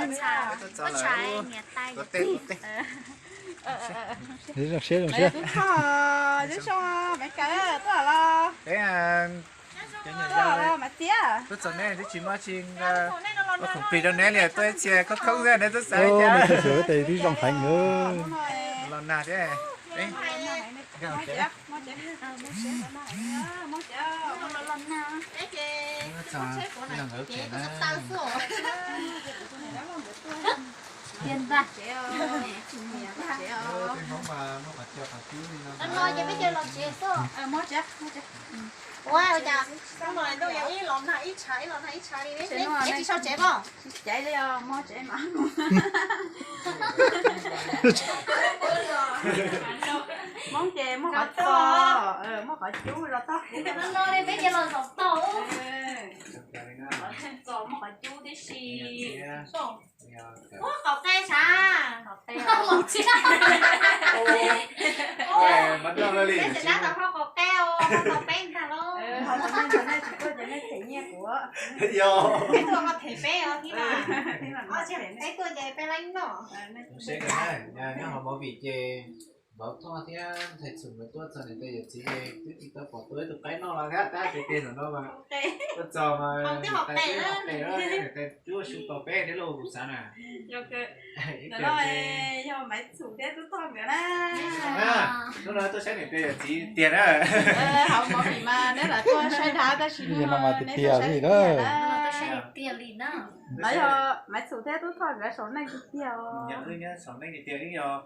Ntxhais, ntxhais niam tais. Zoo siab, zoo siab. Tub Thoj, Tub Thoj, Maiv Kawm tuaj los? Tuaj los Maiv Txiab. Tuaj txog neb twb tsis muaj tsi ua khoom plig rau neb li, tuaj ib txhia khoob khoob xwb neb twb xav li cas. Neb txhua xyoo tes twb zoo heev lawm. Los nag thiab. Ua cas hnub no ntuj yog ib los nag ib tshav, ib los nag ib tshav li, neb tsis sau tsev koj? Caiv li os, muaj tsev mas. Hmoob ces muaj qhov txos, muaj qhov cub los tog. No li peb ces los zaum tog. Txos muaj qhov cub tib si. Ua qaum qe sav. Peb tseem dab tau hau qaum qe os, tau peb ntag los. Peb tuaj ho them peb os thiab na. Peb tuaj ces peb laib noj. Nyob hauv movie ces Vauv Thoj thiab ntxhais Txhum nkawd tuaj txog niam tais yawm txiv ces twb tsis tau pom tua ib tug qaib noj los thiab, tab sis tiag zaum no mas tuaj txog mas niam tais twb ho tes, niam tais twb ua su tos peb thiab lauj, kuv xav na. Ntawm no yog Maiv Txhum thiab Tub Thoj nkawd na. Hnub no tuaj saib niam tais yawm txiv tiag na. Hauv movie mas neb lam tuaj saib dab tab sis hnub no mas tiag tiag li na. No yog Maiv Txhum thiab Tub Thoj nkawd saum neej tiag tiag os. Saum neej tiag tiag li yog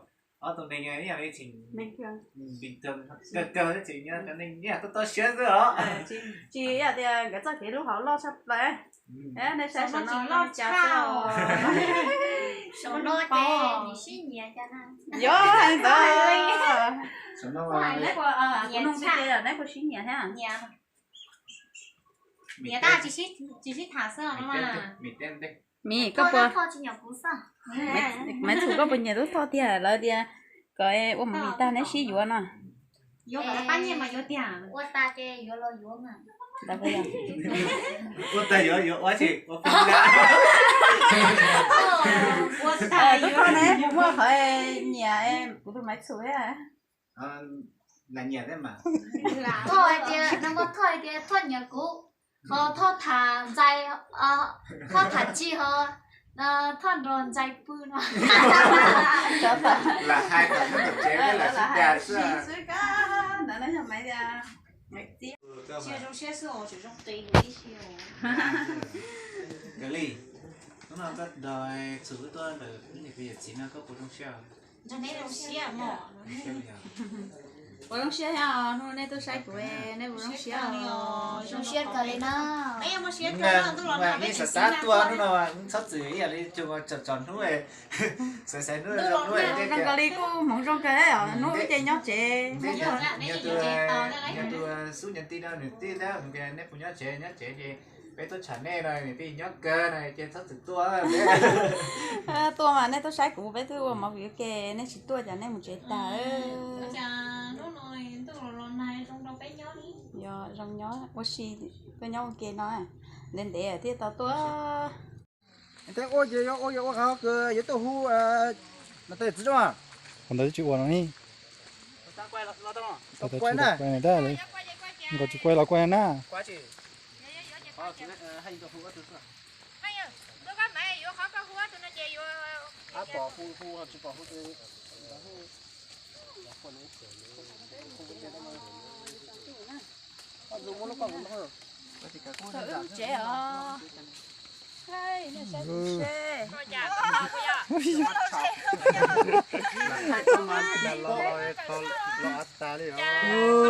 ob tug neeg ib yam li tseem bình thường, kawg kawg tseem nyob cov neeg ib yam tuaj toj siab xwb os. Tsis yog tias nkawd txoj kev hlub hauv loj tshaj plaws. Nej saib saum no loj cas xwb os. Saum no ces sib nyiam cas na. Yog hais ntawd. Kuv nug kuv ces neb puas sib nyiam thiab? Nyiam tab tsis sib tham xwb os. Mim, koj puas, Maiv Txhum koj puas nyiam Tub Thoj tiag? Lawv tias kom ua movie tag neb sib yuav no. Yuav kom pab nyiaj mas yuav tiag. Ua tag ces yuav los yuav mas. Ua tag yuav, yuav ua tsis ua pub na. Tub Thoj ne puas muaj qhov nyiam kuv tus Maiv Txhum thiab? Lam nyiam thiab mas. Thoj hais tias no mas Thoj hais tias Thoj nyiam kuv, ho Thoj tham ntxais, Thoj tham tsis ho Thoj nrog ntxais pw no. Lam hais kom nws tom tsev peb lam sib dag xwb. Zoo siab xwb os, tseem zoo qis tib si os. Kawg li, hnub no koj nrog Txhum wb tuaj ntawm niam tais yawm txiv no koj puas zoo siab? Nrog neb zoo siab mog. Puas zoo siab thiab os, hnub no nej tuaj saib kuv, nej puas zoo siab? Zoo siab kawg li na. Yeej xav xav tuaj hnub no, txhob txwm ib yam li tsom tsom hnub, xaiv xaiv hnub zoo hnub. Zoo kawg li, kuj hmoov zoo kawg os, hnub wb ces nyob tsev. Yog tus xub nyuag tij no nws tij tab nws tias neb puas nyob tsev, nyob tsev ces peb tuaj tsham nej no nws tias nyob kawg no ces txhob txwm tuaj. Tuaj mas nej tuaj saib kuv, peb twb ua movie ua ke, nej tsis tuaj cas nej mus tsev tag. Yog zoo nyob ua si, tuaj nyob ua ke no, ntev ntev thiaj tau tuaj. Ua ces ua, ua qhov kws yuav tuaj hu, no tej txiv tsob, qhov ntawd twb tsis ua no ne. Tsis quay na. Nkaus tsis quay los quay na. Tsev os.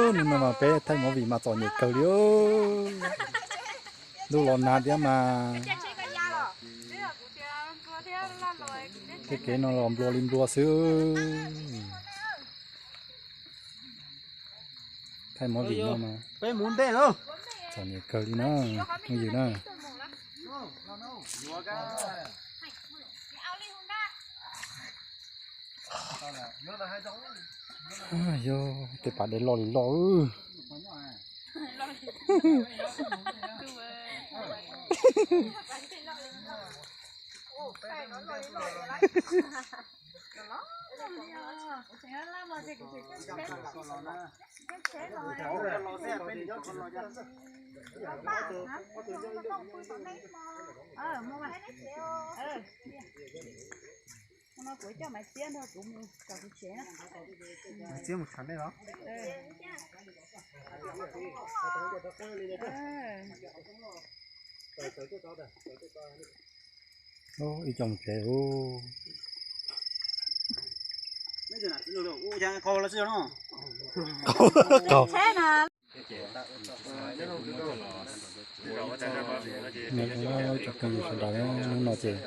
Hnub no mas peb thaij movie mas txom nyem kawg li. Ntuj los nag thiab mas. Tej kev no los nplua li nplua xwb. Thaij movie no mas. Peb mus ntej lauj. Txom nyem kawg li na, phooj ywg na. Yog tej pas dej loj li loj. No kuv coj Maiv Txiab nrog kuv mus tom kuv tsev na. Maiv Txiab mus tshav nej los? Ib co mus tsev. Qau. Nyob zoo ib tsoom phooj ywg sawv daws, hnub no ces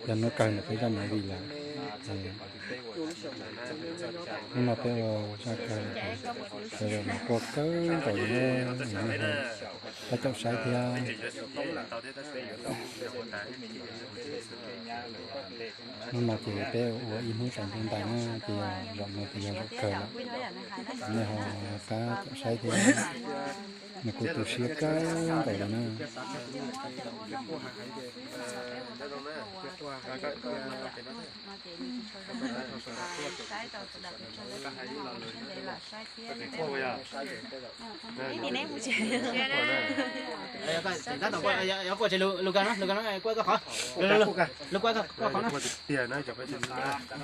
yog hnub kawg ntawm peb zaj movie lawm. Hnub no peb ua zaj kawg lawm, sawv daws mas quaj kawg nkaus li, nej ho pab caum saib thiab. Hnub no ces peb ua ib hnub tsaus ntuj ntais na, ces yog zaum no ces yog zaum kawg lawm, nej ho pab caum saib thiab. Nws kuj tu siab kawg nkaus li na.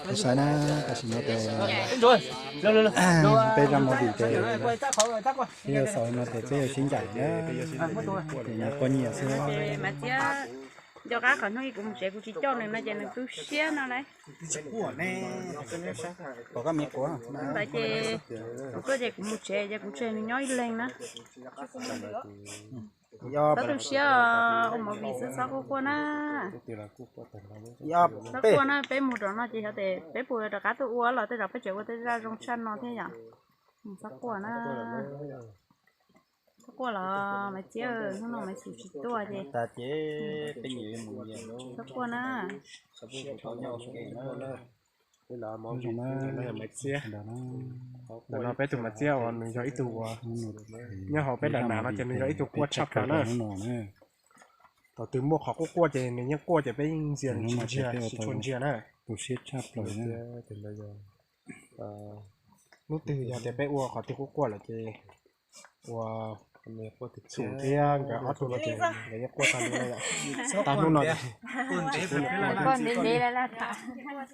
Kuv xav na, tam sim no ces peb zaj movie ces peb xav no ces peb yuav sib ncaim na. Ces nws quaj nyiam xwb. Nco qab qhov hnub kuv mus tsev kuv tsis coj nws no ces nws tu siab no lauj. Ntawd ces kuv tuaj ces kuv mus tsev ces kuv tseg nws nyob ib leeg na. Txhob tu siab, ua movie xwb txhob quaj quaj na. Txhob quaj na, peb mus rau no ces yog tias peb puas rov qab tuaj ua los tej zaum peb tseem ua tej zaj zoo tshaj no thiab yom. Txhob quaj na. Txhob quaj los Maiv Txiab, hnub no Maiv Xum tsis tuaj ces txhob quaj na. Ntawm no peb tus Maiv Txiab uas nws yog ib tug uas nyob hauv peb Dam Nam no ces nws yog ib tug quaj tshaj plaws na. Thaum twg muaj qhov quaj quaj ces nws yeej quaj ces peb yeej ntxias nws tsis ntsia, tsis tshua ntsia na. Hnub twg yog tias peb ua qhov twg quaj quaj lawm ces ua Xum thiab nkawd ob tug no ces nkawd yeej quaj tag li na yom. Tag hnub no ces